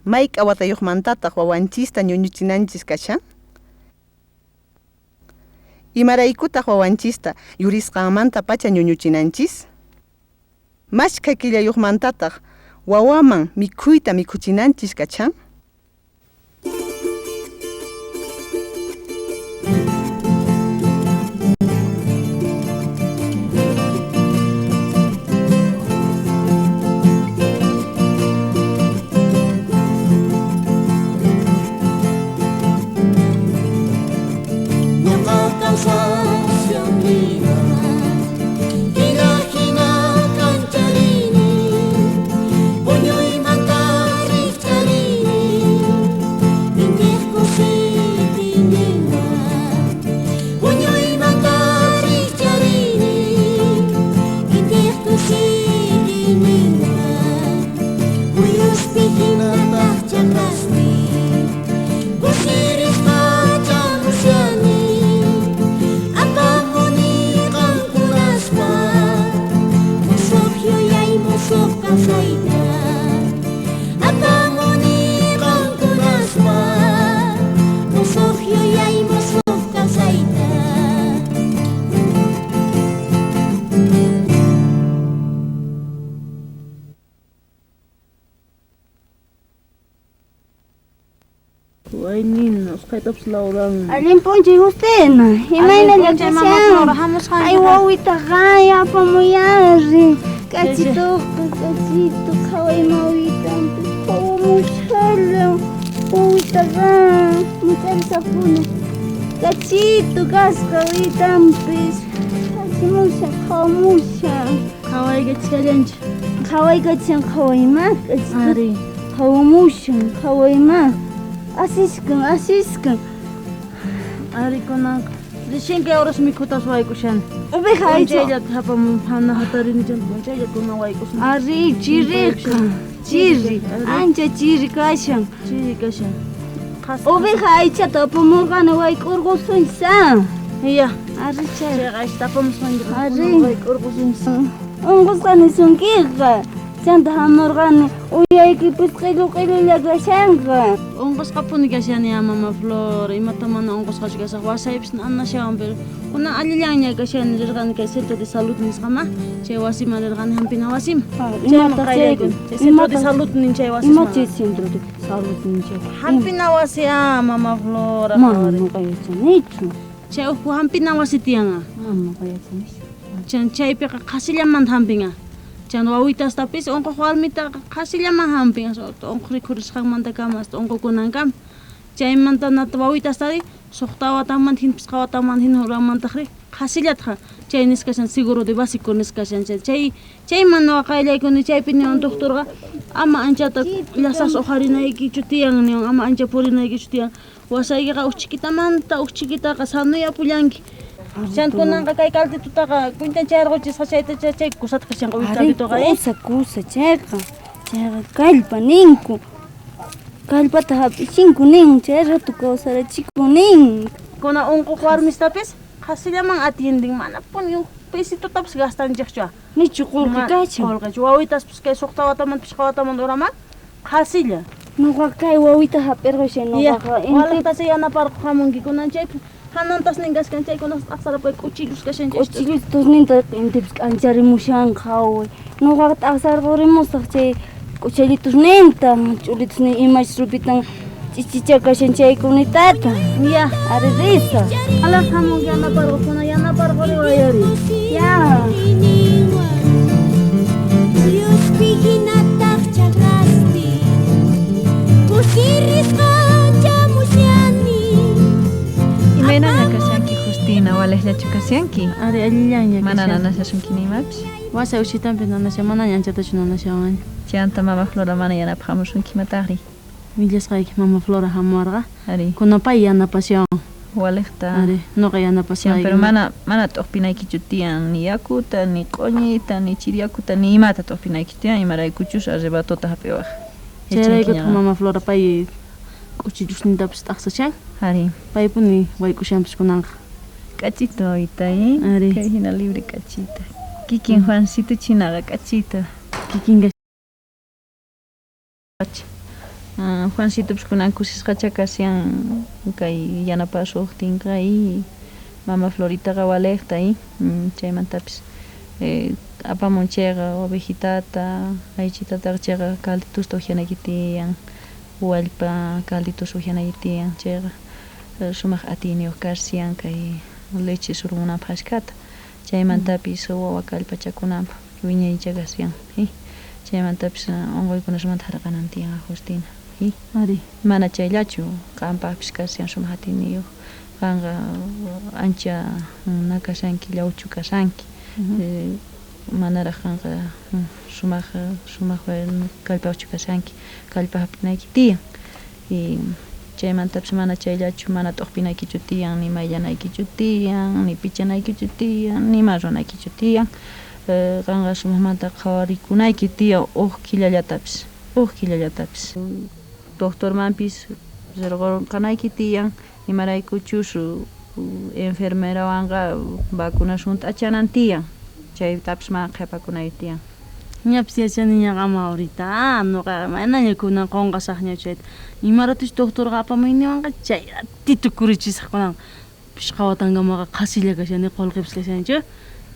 Mayk'a watayuqmantataq wawanchista ñuñuchinanchis kashan? Imaraykutaq wawanchista yurisqanmantapacha ñuñuchinanchis? Mashkha killayuqmantataq wawaman mikhuyta mikhuchinanchis kachan? Usqhaytapas lawran. Allin p'unchay Justina, imaynalla kashan? Ay wawitaqa apamuyari. K'achituqa, k'achitu qhaway mawitanpis qhawamushala. Wawitaqa much'arisapuni. K'achitu kasqa wawitanpis. K'achimushan, qhawamushan. Qhawaykachishallanchu? Qhawaykachishan qhawaymá, k'achitu. Qhawamushan, qhawaymá. Asiskan, asiskan. Ari kunanqa rishinki horas mikhutas wayk'ushani. Oveja aycha. P'unchayllata apamun hana hatarini chanta p'unchaylla kunan wayk'ushan. Ari chiriqa, chiri, ancha chiri kashan. Chiri kashan. Oveja aychata apamurqani wayk'urqusunchis. Ya. Ari chay. Chayqa aychata apamusqanki. Ari. Wayk'urqusunchis. Unqusqani sunkiqa. Chanta hamurqani uyaykipis q'illu q'illulla kashanqa. Unqusqapuni kashani ya mama Flor, imata mana unqusqachu kasaq, wasaypis nanashawan, pero kunan allillanña kashani, rirqani kay centro de salud nisqama, chay wasiman rirqani hampina wasiman. Chayman qayllaykuni. Chay centro de salud nin chay wasisman. Ima chay centro de salud nin chay? Hampina wasi ah, mama Flora. Mana nuqa yachanichu. Chay ukhu hampina wasi tiyan. Mana nuqa yachanichu. Chan chaypiqa qhasillamanta hampin. Chan wawitastapis unquq warmitaqa qhasillaman hampin, unquq rikhurisqanmantakama hasta unqukunankama. Chaymanta nata wawitastari suqta watanmanta hina pisqa watanmanta hina uramantaqri qhasillataq chay nisqashan seguro de básico nisqashan chay chayman nuqa qayllaykuni chaypi niwan doctorqa ama anchata llasas uqharinaykichu tiyan niwan ama ancha purinaykichu tiyan wasaykiqa uj chiquitamanta uj chiquitaqa sanuyapullanki. Chanta kunanqa kay calditutaqa cuentan chayarquchisqa chayta chay kusata kashanqa uy caldituqa. Kusa kusa chayqa chayqa kallpa ninku. Kallpata hap'ichinku nin chay rato kawsarachikun nin. Kuna unquq warmistapis qhasillaman atienden manapuni uj pesitotapis gastanchikchu. Nichu qullqi kachan. Qullqichu wawitaspis kay suqta watamanta pichqa watamanta uraman qhasilla. Nuqa kay wawita hap'irqushay nuqaqa. Walaqtacha yanaparquq hamunki kunan chaypi hanantas nin kaskan chaykunas t'aqsarapay k'uchillus kashan chay. K'uchillus tusninta intipis k'ancharimushan qhaway. Nuqaqa t'aqsarqurimusaq chay k'uchillitusninta ch'ulitusnin imachus rupitan ch'ichicha kashan chaykunitata. Ya. Ari risa. Alaq hamunki yanaparquq kuna yanaparquriwayari. Ya. Diospi hinataq chakraspi kusirisqa chamushani. Imaynalla kashanki Justina, walejllachu kashanki? Ari allillanña Mana kashani. nanashasunki ni imapis? Wasay ushitanpi nanasha, manaña anchatachu nanashawan. Chanta mama Flora mana yanapaq hamusunki imataqri? Willasqayki mama Flora hamuwarqa. Ari. Kuna pay yanapashawan. Walejta. Ari, nuqa yanapasqayki. Pero mana t'uqpinaykichu tiyan ni yakuta, ni q'uñita, ni chiri yakuta, ni imata t'uqpinaykichu tiyan, imaraykuchus arrebatota hap'iwaq. Chayraykutaq mama Flora pay k'uchillusnintapis t'aqsashan. Ari. Paypuni wayk'ushanpis kunanqa. K'achito wawita, eh? Ari. Kay hina libre k'achita. Kikin Juancito chinaqa k'achito. Kikin Juancitopis kunan kusisqacha kashan kay yanapasuqtinqa y mama Floritaqa walejta y chaymantapis apamun chayqa ovejitata aychitataqa chayqa calditusta ujyanayki tiyan, wallpa calditusta ujyanayki tiyan, chayqa sumaq atiyniyuq kashan kay leche surmunanpaq ashkhata, chaymantapis wawa kallpachakunanpaq wiñaycha kashan, chaymantapis unquykunasmanta hark'anan tiyan Justina. Ari. Mana chayllachu qampaqpis kashan sumaq atiyniyuq, qanqa ancha nakashanki llawchu kashanki, manaraq qanqa sumaq sumaq kallpaqchu kashanki, kallpa hap'inayki tiyan, y chaymantapis mana chayllachu mana t'uqpinaykichu tiyan, ni mayllanaykichu tiyan, ni pichanaykichu tiyan, ni ima ruwanaykichu tiyan, qanqa sumaqmanta qhawarikunayki tiyan uj killallatapis, uj killallatapis. Doctormanpis rirqanayki tiyan, imaraykuchus enfermerawanqa vacunas hunt'achanan tiyan, chaytapis mana qhipakunayki tiyan. Ñapis yachaniñaqa Maurita, noqaqa manaña kunan qunqasaqñachu chayta. Imaratuchus doctorqa apamuyniwanqa chay ratito kurichisaq kunanqa. Pishqa watankamaqa qhasilla kashani, qullqipis kashanchu.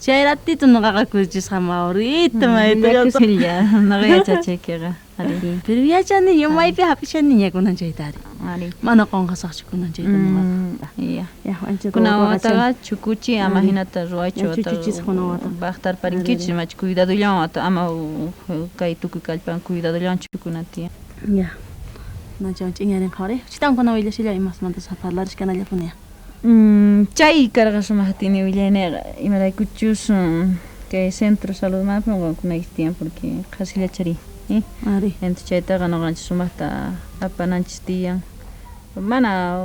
Chay ratito noqaqa kurichisqa Maurita, mayta Llakusilla, noqa yachachiykiqa. Ari. Pero yachaniña, maypi hap'ishaniña kunan chayta ari. Ari. Mana qunqasaqchu kunan chayta noqaqa. Ya. Ya, anchata Kunan waqachani. wataqa chukuchi ama Ari. hinata ruwaychu, Ya, wata chukuchisaq kunan wata. baqtarparinkichis, imachu cuidadollawan wata ama kay tukuy kallpan cuidadollawan chukuna tiyan. Ya. Nachawan ch'inyarin qhawari. Chitan kuna willashilla imasmanta parlarish kanallapuni ya. Chay karqa sumaq atiyni willayniqa, imaraykuchus kay centro saludmanpi unqunkunayki tiyan porque qhasillachari. Ari. Entonces chaytaqa noqanchis sumaqta apananchis tiyan. Mana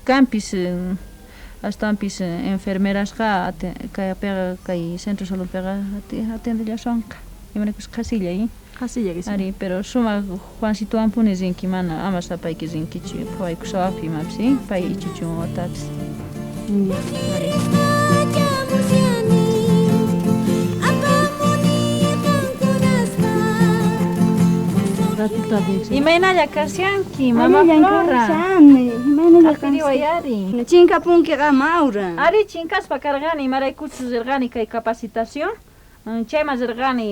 kanpis astawanpis enfermerasqa kaypiqa kay centro saludpiqa atiendellaswanqa imaraykuchus qhasilla. Qhasilla kashan. Ari, pero sumaq Juancitowanpuni rinki, mana ama sapayki rinkichu, phawaykusawaqpi imapis, pay ichuchun watapis. Ari. Imaynalla kashanki, mama Allillan Flora? kashani, imaynalla Apiriway kashani. ari. Chinkapunkiqa Maura. Ari, chinkaspa karqani, imaraykuchus rirqani kay capacitación, chayman rirqani,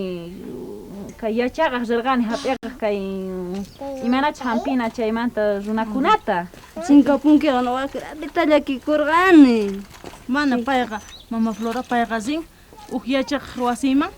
kay yachaqaq rirqani, hap'iqaq kay imaynachus hampina chaymanta runakunata. Chinkapunkiqa noqaqa grabeta llakikurqani. Mana payqa, mama Flora payqa rin uj yachaq wasiman,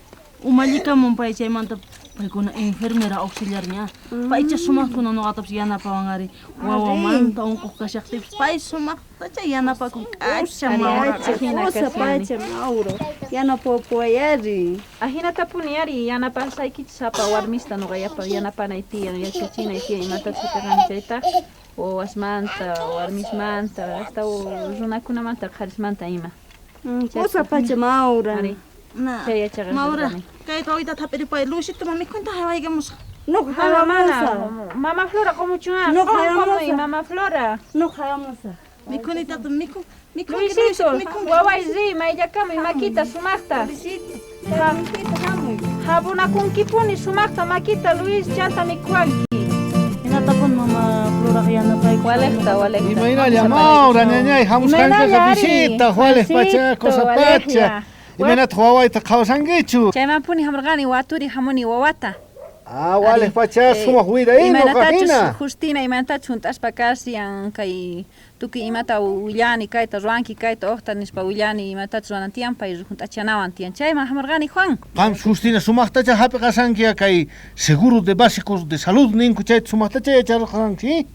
umallikamun pay chaymanta paykuna enfermera auxiliar ña. Paycha sumaqkuna noqatapis yanapawan ari. Wawamanta unquq kashaqtipis pay sumaqtacha yanapakun k'acha Maura. Ajina Kusa kashani. pacha Mauro, yanapapuway ari. Ajinatapuni ari yanapasaykichis sapa warmista noqa yanapanay tiyan, yachachinay tiyan imatachus hap'iqani chayta, wawasmanta, warmismanta, hasta runakunamanta, qharismanta ima. Kusa pacha Maura. Ari. Na, Chay yachaqaq Maura, rirqani. kay wawita hap'iripay, Luisito mami kunta haywaykamusqa. Noqa Mama, mana, haywamusaq. mama Flora qumuchunqa, Noqa qomuy, haywamusaq. mama Flora. Noqa haywamusaq. Mikhunitata mikhun, mikhunki, Luisito, Luisito, mikhunki. waway ri, mayllakamuy makita sumaqta. Luisito, Luisito, hamuy. Jabunakunkipuni sumaqta makita, Luis, chanta mikhuanki. Hinatapun mama Flora yanapayku. Walejta, walejta. Imaynalla Maura, ñañay, hamusqankiqa Imaynalla ari. visita, Juales pacha, Juancito, cosa pacha. walejlla. Imaynataq wawayta qhawashankichu? Chaymanpuni hamurqani, waturi hamuni wawata. Ah, wales pacha, sumaq wira, noqa Imaynatachus hina. Justina, imaynatachus hunt'aspa kashan kay tukuy imata willani, kayta ruwanki, kayta uqta nispa willani, imatachus ruwanan tiyan, pay hunt'achanawan tiyan. Chayman hamurqani, Juan. Qam Justina sumaqtacha hap'iqasanki kay seguro de básicos de salud ninku chayta sumaqtacha yacharqanki?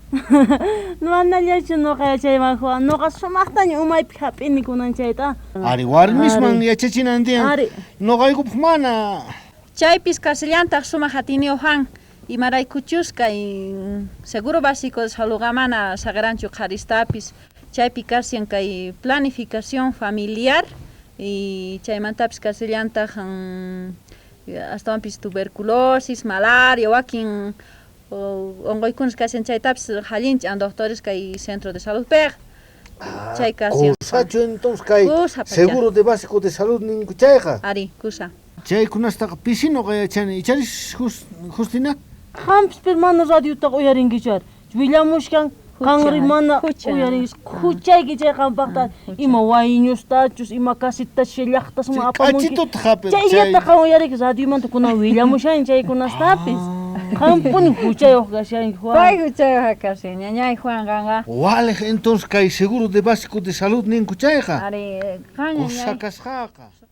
Manallachu noqa yachayman, Juan. Noqa sumaqtaña umaypi hap'ini kunan chayta. Ari, warmisman Ari. yachachinan tiyan. Ari. Noqaykupaq mana. Chaypis kasillantaq sumaq atiyniyu, Juan. Imaraykuchus kay seguro básico de saludqa mana saqeranchu qharistapis. Chaypi kashan kay planificación familiar y chaymantapis kasillantaq, astawanpis tuberculosis, malaria, wakin unquykunas kashan chaytapis allinch'an doctores kay centro de salud piq. Ah, Chay kashan. Kusachu entonces kay Kusa pacha. seguro de básico de salud ninku chayqa. Ari, kusa. Chaykunastaqa pisi noqa yachani. Icharis Justina? Qampis pero mana radiotaqa uyarinkichu ari. Willamushkan qanri mana uyarinkichu. Huchayki chay qampaqta ima wayñustachus, ima kasetachus llaqtasman apamunki. K'achituta hap'ir Chayllata qan uyariki radiomanta kunan willamushan chaykunastapis. Qampuni huchayuq kashanki Juan. Pay huchayuq kashan, ñañay Juan qanqa. Waliq entonces kay seguro de básico de salud ninku chayqa. Ari, qan ñañay. Kusa kasqaqa.